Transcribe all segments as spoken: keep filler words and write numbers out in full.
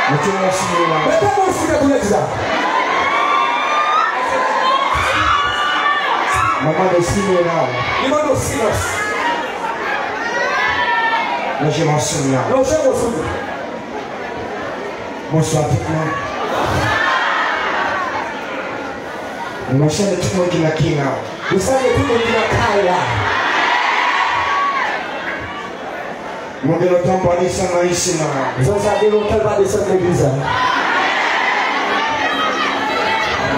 Mete yon siy la. Mete yon siy pou yo di sa. Mwen mande silans la. Li mande silans. Lonje mò sou li a. Lonje mò sou li. Bonswa tout moun. Mwen salye tout moun ki nan king la. Mwen salye tout moun ki nan kay la. Mwen gen lontan m pa desann nan isit la. Zan sa gen lontan l pa desann legliz la.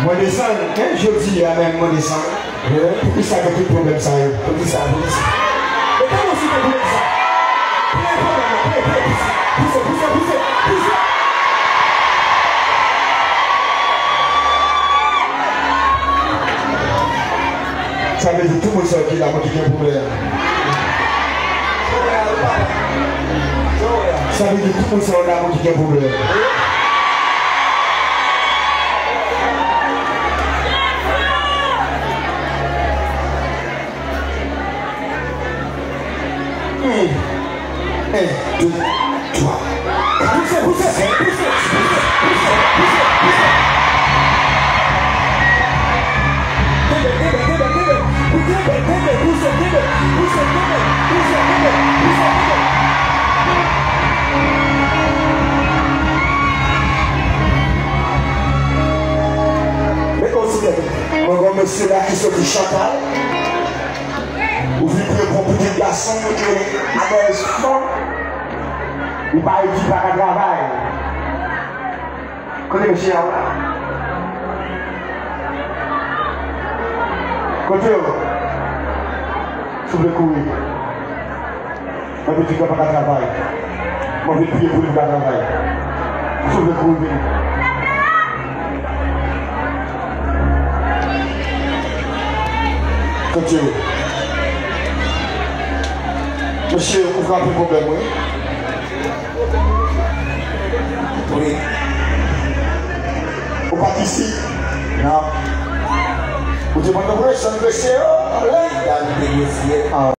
Mwen desann, e jodi a menm mwen desann. Poukisa gen tout pwoblèm sa yo? Poukisa? Poukisa? Mete mwen sou tèt legliz la. Plen pwoblèm la, plen, plen, pouse, pouse, pouse, pouse, pouse. Sa vle di tout moun sa yo ki la mwen ki gen pwoblèm. Sa vle di tout moun sa yo la mwen ki gen pwoblèm. Hmm. Un, deux, trois. Pouse, pouse, pouse, pouse, pouse, pouse, pouse. Kenbe, kenbe, kenbe, kenbe. Kenbe, kenbe, pouse, kenbe, pouse, kenbe, pouse, kenbe, pouse, kenbe. Mete w sou tèt ou. Mwen gen yon mesye la ki soti Chantal. Ou vin priye pou pitit gason m ki rele Adelson. Li pa etid, pa ka travay. Kote mesye a? Kote yo? Souple kouri. Mwen pitit mwen pa ka travay. Mwen vin priye pou li pa travay. Souple kouri vini. Kote yo? Mesye, ou frape pwoblèm, wi. Wi. Ou pa t isi? Non. Ou te pran pwoblèm, sa m mesye, oh, ale.